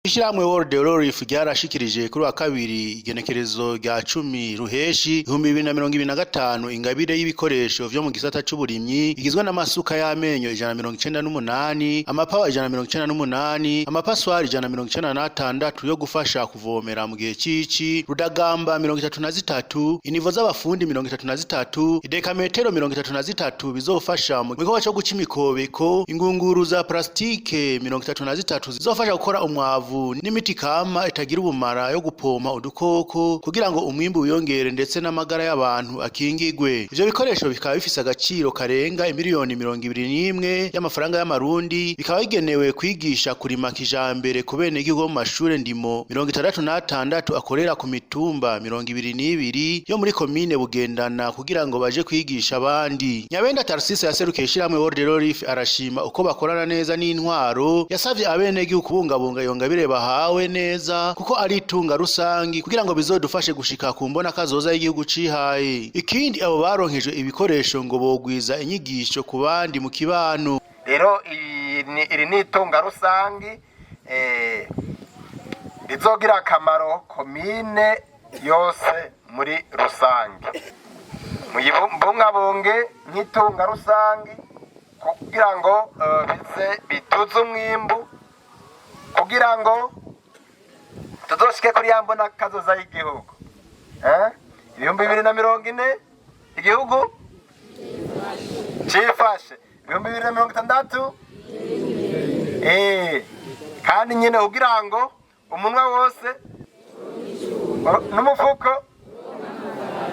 Ishirahamwe World Relief ryarashikirije kuri wa kabiri igenekerezo rya 10 Ruheshi 2025 ingabire y'ibikoresho vyo mu gisata c'uburimyi igizwe n'amasuka y'amenyo 198, amapawa 198, amapaswari 196 yo gufasha kuvomera mu gihe cici, rudagamba 33, inivo z'abafundi 33, idekametero 33 bizofasha mu gikorwa co guca imikobeko, ingunguru za plastike 33 zizofasha gukora umwavu n'imiti kama itagira ubumara yo gupompa udukoko kugira ngo umwimbu wiyongere ndetse n'amagara y'abantu akingigwe. Ivyo bikoresho bikaba bifise agaciro karenga imiliyoni 21 y'amafaranga y'amarundi, bikaba bigenewe kwigisha kurima kijambere ku benegihugu bo mu mashure ndimo 66 akorera ku mitumba 22 yo muri komine Bugendana kugira ngo baje kwigisha abandi. Nyabenda Tarsise yaserukiye ishirahamwe World Relief arashima uko bakorana neza n'intwaro, yasavye abenegihugu kubungabunga iyo ngabire bahawe neza kuko ari itunga rusangi kugira ngo bizodufashe gushika ku mbona kazoza y'igihugu cihaye. Ikindi, abo baronkejwe ibikoresho ngo bogwiza inyigisho ku bandi mu kibano. Rero iri ni itunga rusangi rizogira akamaro komine yose muri rusange. Muyibungabunge nk'itunga rusangi kugira ngo bize biduze umwimbu, kugira ngo tuzoshike kuri ya mbona kazoza y'igihugu, 2040 igihugu cifashe, 2060, kandi nyine kugira ngo umunwa wose n'umufuko.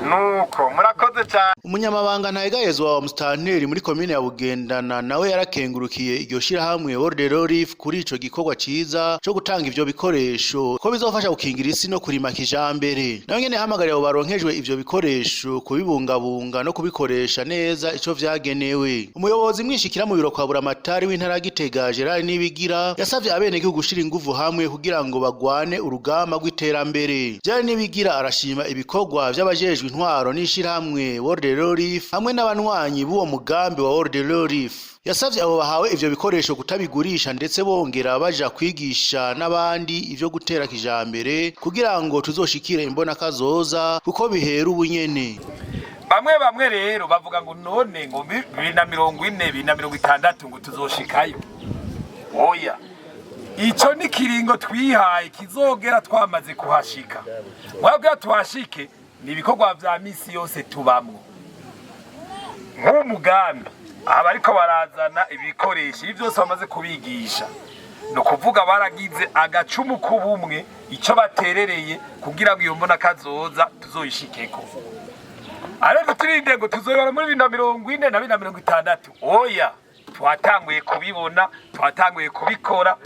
Nuko murakoze cyane. Umunyamabanga ntayegayezwa wa mustanteri muri komine ya Bugendana nawe yarakengurukiye iryo shirahamwe World Relief kuri ico gikorwa ciza co gutanga ivyo bikoresho, ko bizofasha gukingira isi no kurima kijambere. Nawe nyene yahamagariye abo baronkejwe ivyo bikoresho kubibungabunga no kubikoresha neza ico vyagenewe. Umuyobozi mwishikira mu biro kwa Buramatari w'intara ya Gitega, Gerard Nibigira, yasavye abenegihugu gushira inguvu hamwe kugira ngo bagwane urugamba rw'iterambere. Gerard Nibigira arashima ibikorwa vy'abajejwe intwaro n'ishirahamwe World Relief hamwe n'abanywanyi b'uwo mugambi wa World Relief. Yasavye abo bahawe ivyo bikoresho kutabigurisha, ndetse bongera baja kwigisha n'abandi ivyo gutera kijambere kugira ngo tuzoshikire imbona kazoza, kuko bihera ubunyene. Bamwe bamwe rero bavuga ngo none ngo 2040, 2060 ngo tuzoshikayo. Oya, ico ni kiringo twihaye kizogera twamaze kuhashika. Mwabwira tuhashike ni ibikorwa vya misi yose tubamwo. Nk'umugambi aha bariko barazana ibikoresho, ibi byose bamaze kubigisha, ni ukuvuga baragize agacumu k'ubumwe, ico baterereye kugira ngo iyo mbona kazoza tuzoyishikeko. Ariko turinde ngo tuzoyibona muri 2040 na 2060, oya, twatanguye kubibona, twatanguye kubikora.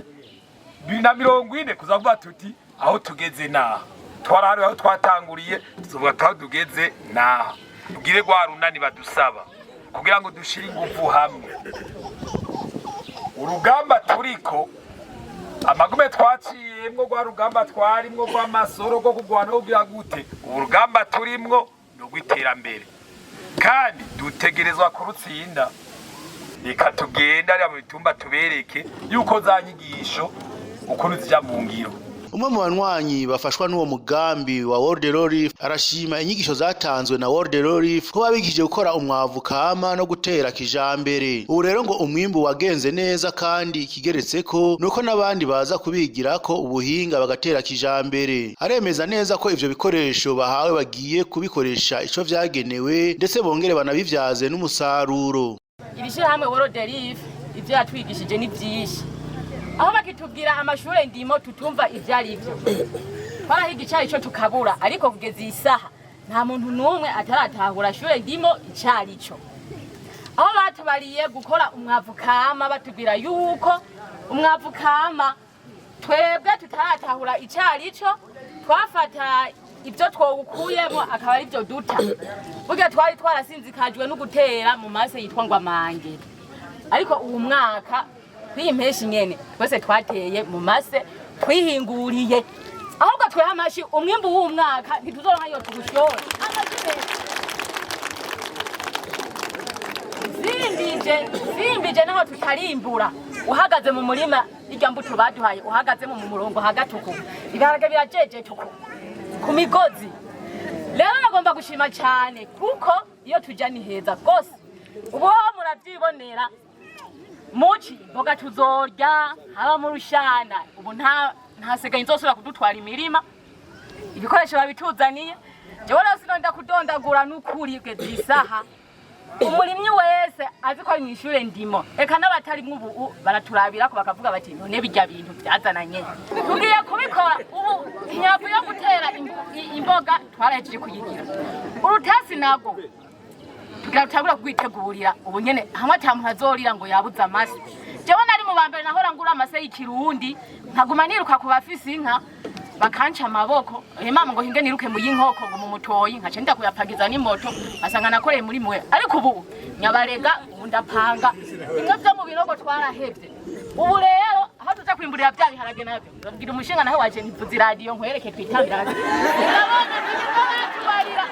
2040 kuzavuga tuti aho tugeze naha twarahariwe, aho twatanguriye tuzovuga aho tugeze naha. Tugire rwa runani badusaba kugira ngo dushire ingufu hamwe. Urugamba turiko, amagume twaciyemwo, rwa rugamba twarimwo rw'amasoro rwo kurwana kugira gute, urugamba turimwo ni urw'iterambere kandi dutegerezwa kurutsinda. Reka tugende ariya mu bitumba tubereke yuko za nyigisho ukuntu zija mu ngiro. Umwe mu banywanyi bafashwa n'uwo mugambi wa World Relief arashima inyigisho zatanzwe na World Relief, ko babigishije gukora umwavu kama no gutera kijambere. Ubu rero ngo umwimbu wagenze neza, kandi ikigeretseko nuko n'abandi baza kubigirako ubuhinga bagatera kijambere. Aremeza neza ko ivyo bikoresho bahawe bagiye kubikoresha ico vyagenewe, ndetse bongere banabivyaze n'umusaruro. Iri shyirahamwe World Relief ibyo yatwigishije ni byinshi. Aho bakitubwira amashure ndimo tutumva ivyo ari byo, twarahiga icari co tukabura, ariko kugeza iyi saha nta muntu n'umwe ataratahura shure ndimo icari co. Aho batubariye gukora umwavu kama, batubwira yuko umwavu kama twebwe tutaratahura icari co, twafata ibyo twowukuyemo akaba ari byo duta. Burya twari twarasinzikajwe no gutera mu mase yitwa ngo amange, ariko uwu mwaka kw'iyi mpeshi nyene twese twateye mu mase twihinguriye. Ahubwo tweha amashi, umwimbu w'uwu mwaka ntituzoronka iyo tuwushora. Amashi meza. Zimbije zimbije naho tutarimbura. Uhagaze mu murima, irya mbuto baduhaye, uhagazemo mu murongo hagati uku, ibiharage birajejeje uku ku migozi. Rero nagomba gushima cyane kuko iyo tujya ni heza rwose. Ubu ho murabyibonera, muci imboga tuzorya haba mu rushana. Ubu nta ntasigaye nzosubira kudutwara imirima, ibikoresho babituzaniye. Jewe rero sinonda kudondagura, n'ukuri kugeza iyi saha umurimyi wese azi ko ari mw'ishure ndimo, eka n'abatarimwo ubu baraturabirako bakavuga bati: "None bijya bintu byazananye tugiye kubikora." Ubu imyavu yo gutera imboga twarahejeje kuyigira, urutasi nabwo tugira tutangura kugwitegurira ubu nyene, hamwe ata muntu azorira ngo yabuze amase. Jewe nari mu bambere nahora ngura amase y'ikirundi, nkaguma niruka ku bafise inka bakanca amaboko: "Mama, ngo hinge niruke mu y'inkoko, ngo mu mutoyi." Nkaca nda kuyapagiza n'imoto, asanga nakoreye muri mwe. Ariko ubu nyabarega, ubu ndapanga bimwe vyo mu binogo twarahevye. Ubu rero aho tuza kwimburira vya biharage navyo, babwira umushinga nawe waje ntivuze iradiyo nkwereke twitambira. Urabona bimwe batubarira,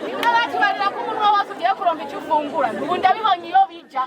bimwe batubarira ko umunwa wose ugiye kuronka icyo ufungura, ubu ndabibonye iyo bija.